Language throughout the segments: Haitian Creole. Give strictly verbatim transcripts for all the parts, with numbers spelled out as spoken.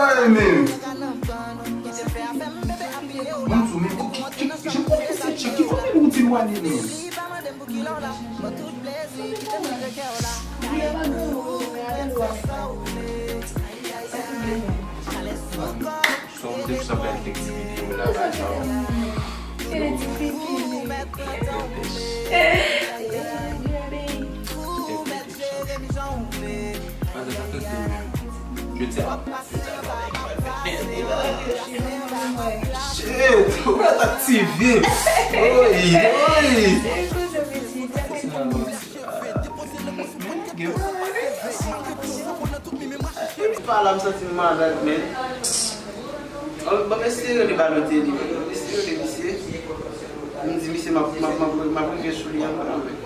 Woy, men. Mwen di w, men, ki, ki, ki, jan w konfese tchèk, ki kote nou di nou ale, men? Sa w te sa fè kèk ti videyo la, la, sa w. Kèk ti pipi. Kèk ti pipi. Madan, sa fè de menm. Je t'aime. Shit, ou la t aktive. Oy, oy. Gen pa la, m santi m malad, men. Ban m eseye rele Balotelli, men. Ban m eseye rele misye. M di misye m ap, m ap, m ap, m ap rive sou li ankò, men.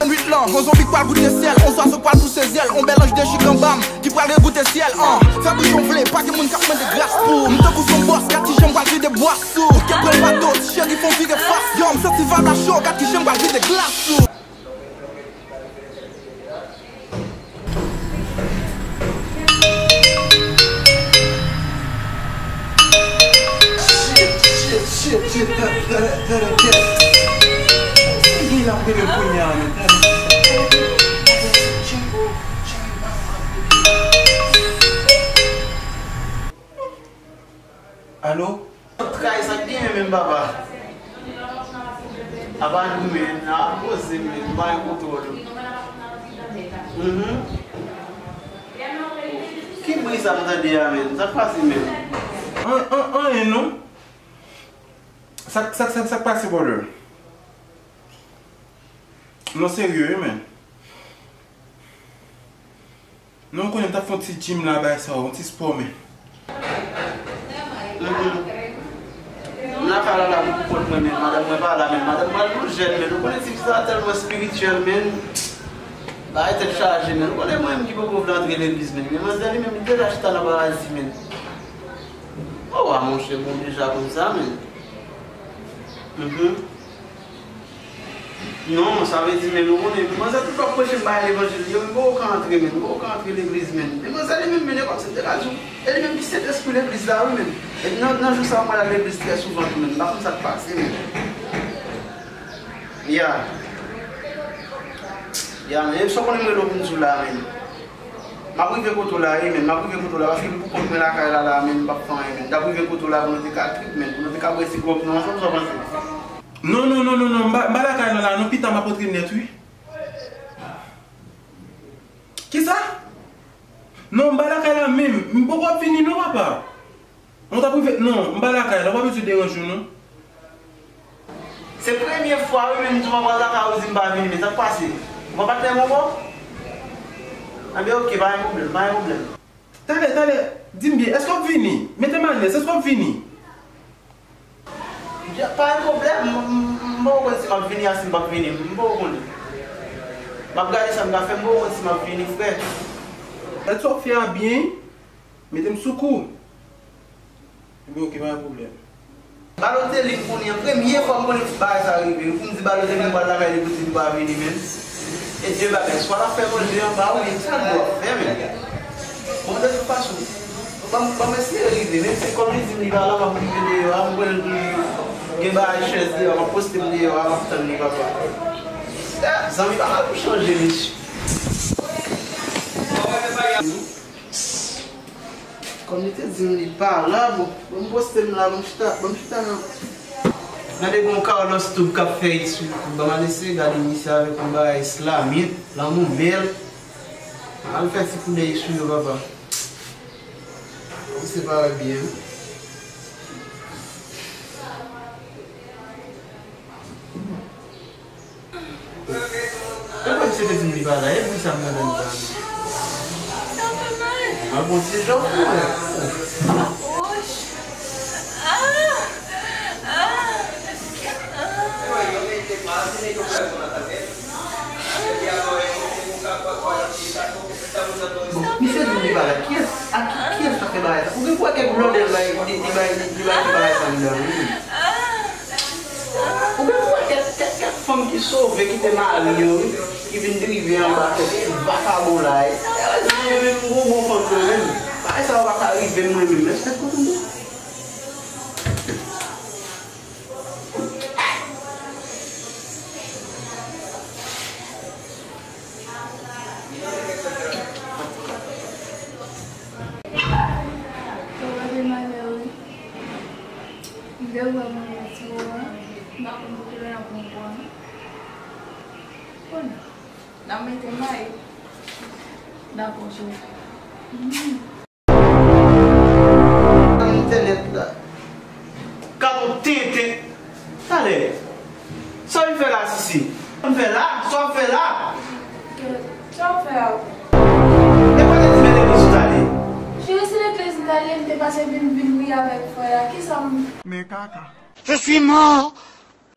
Nwit lan, yon zonbi k pral goute syèl, yon zwazo k pral pouse zyèl, yon bèl anj dechi k anba m, ki pral regoute syèl, an. Fè bri jan w vle, pa gen moun k ap mande gras pou ou. M tankou son bòs, gad kijan m pral vide bwàs sou ou. Kè pran bato, ti cheri fè w vire fas. Yo, m santi vibe la cho, gad kijan m pral vide glas sou ou. Shit, shit, shit, shit, that, that, that again. Ki gen la premye kounye a, men? Alo? Tray sa k genyen menm, papa? Apa goumen, a poze men, pa gen kontwòl. Mhm. Ki bri sa m tande a, men? Sa k pase menm? An, an, anyen non. Sa, sa, sa, sa k pase, brother? Non, serye wi, men. Non, ou konnen m t ap fè yon ti gym la, bagay sa yo, yon ti spò, men. Mhm. M lakay la la pou kont mwen, men madanm mwen pa la, men madanm mwen yon jèn, men ou konnen ti fi sa tèlman espirityèl, men bagay tèt chaje, men ou konnen mwen menm ki poko vle antre legliz, men, men manzè li menm li deja chita nan paradi, men. O wa, monchè, bon, deja konn sa, men. Mhm. Non, sa vle di, men nou konnen, manzè tout w ap preche m bay levanjil, yo, m poko ka antre, men, m poko ka antre legliz, men. Men manzè li menm, men, e kòmsi m te ka di w, e li menm ki sentespri legliz la, wi, men. E nan, nan jou sa, mwen al legliz trè souvan tou, men, m pa konn sa k pase, men. Ya. Ya, men, e sa w konnen m rele w pou m di w la, men. M ap rive kote w la, wi, men, m ap rive kote w la, paske m pou kont mwen lakay la, la, men, m p ap fè anyen, men. M t ap rive kote w la pou nou te ka trip, men, pou nou te ka bwè ti gwòg nou ansanm, sa w panse? Non, non, non, non, non, m pa, m pa lakay la, la, non, pita m ap antre nèt, wi. Kisa? Non, m pa lakay la menm, m poko ap vini, non, papa. Mwen t ap rive, non, m pa lakay la, w pa bezwen deranje w, non. Se premye fwa, wi, menm, m di w m ap al lakay ou, di m pa vini, men sa k pase? Ou pa patnè m ankò? Enben, oke, pa gen pwoblèm, pa gen pwoblèm. Talè, talè, di m byen, èske w ap vini? Mete m alèz, èske w ap vini? Ya, pa gen pwoblèm, m, m, m poko konn si m ap vini a si m p ap vini, m poko konnen. M ap gade sa m ka fè, m poko konn si m ap vini, frè. Gad sa w ap fè a byen, wi. Mete m sou kou. Ebyen, oke, pa gen pwoblèm. Balotelli, m konnen an, premye fwa m konnen ti bagay sa rive wi, pou m di Balotelli m pral lakay li pou di m pa vini, men. E de bagay, swa l ap fè manje anba wi, sa l dwe ap fè, men. Bon, de tout fason, ban m, ban m eseye rive, menm si kòm li di m li pa la, m ap rive deyò a, m konnen l toujou gen bagay chèz deyò a, m ap poste m deyò a, m ap tann li, papa. Eh, zanmi pa mal pou chanje, mesye. Kòm li te di m li pa la, bon, bon, m poste m la, bon, m chita, bon, m chita nan. Gade bon Carlos Tube k ap fè it sou YouTube. Ban m al eseye gade misye avèk yon bagay islamit, lanmou bèl. Al fè ti koudèy sou yo, papa. Kòm se pa wè byen. Epa misye te di m li pa la, e bri sa m tande anndan an. Sa fè mal. Al bon ti jan pou mwen. Wouch. Ah! Ah! Ah! Bon, misye di m li pa la. Kiyès, a ki, kiyès k ap fè bagay sa? Ou gen pou wè kèk blòdè l bay, li, li bay, li, li bay bagay sa anndan, wi. Ou gen pou wè kèk, kèk, kèk fanm ki sove, kite mari yo, wi, ki vin drive anba kèk ti vakabon la, e. E, di mwen menm, m gon bon fanm mwen menm. Bagay sa yo pa ka rive m mwen menm. Èske kote m ye? Yo rele malè wi. M te wè mwen yon ti moman, m pa konn pou kilè n ap pran kò an. Kounye a, n ap mete may. Dakò, cheri. Entènèt la. Gad yon tenten. Talè. Sa w vin fè la, Sisi? Sa w vin fè la? Sa w ap fè la? Sa w ap fè la? E pa te di men legliz ou t ale? Cheri, se legliz m t ale, m te pase vin, vin wi avèk frè a. Kisa m... Men kaka. Je suis mort.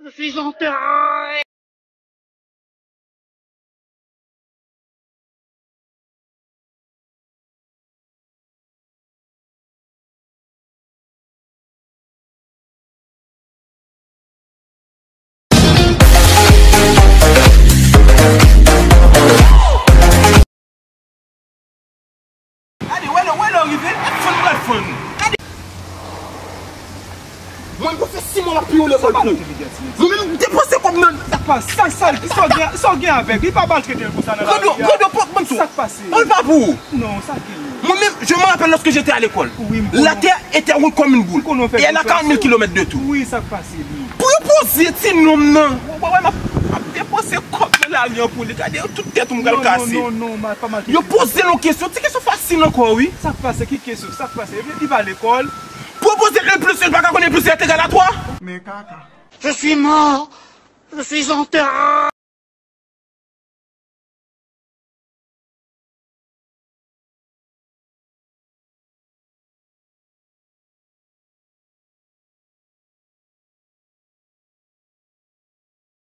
Je suis enterré. Gade, wè lè, wè lè w rive, ap fann pral fann. Gade. Mwen, m pou fè sis mwa m ap piye w lekòl tou. Mwen menm, m depanse kòb nan. Sa k pase? Sa, sa, sa w gen, sa w gen avèk li? Pa maltrete l konsa nan lari a. Gado, gado, pot mwen tou. Sa k pase? An l pa pou ou. Non, sa k gen? Mwen menm, je me rappelle lorsque j'étais à l'école. Wi, m konnen. La terre était ronde comme une boule. M konnen w fè... Et elle a quarante mille kilomètres de tour. Wi, sa k pase, li? Pou yo poze ti nonm nan. Wè, wè, wè, m ap, m ap depanse kòb nan lari an pou li. Gade, tout tèt ou m pral kase. Non, non, non, non, pa maltrete. Yo poze l yon kesyon, ti kesyon fasil ankò, wi. Sa k pase? Ki kesyon? Sa k pase? Epi, li pa lekòl. Pou yo poze l un plus un, li pa ka konn un plus un est égal à trois? Men kaka. Je suis mort. Je suis enterré.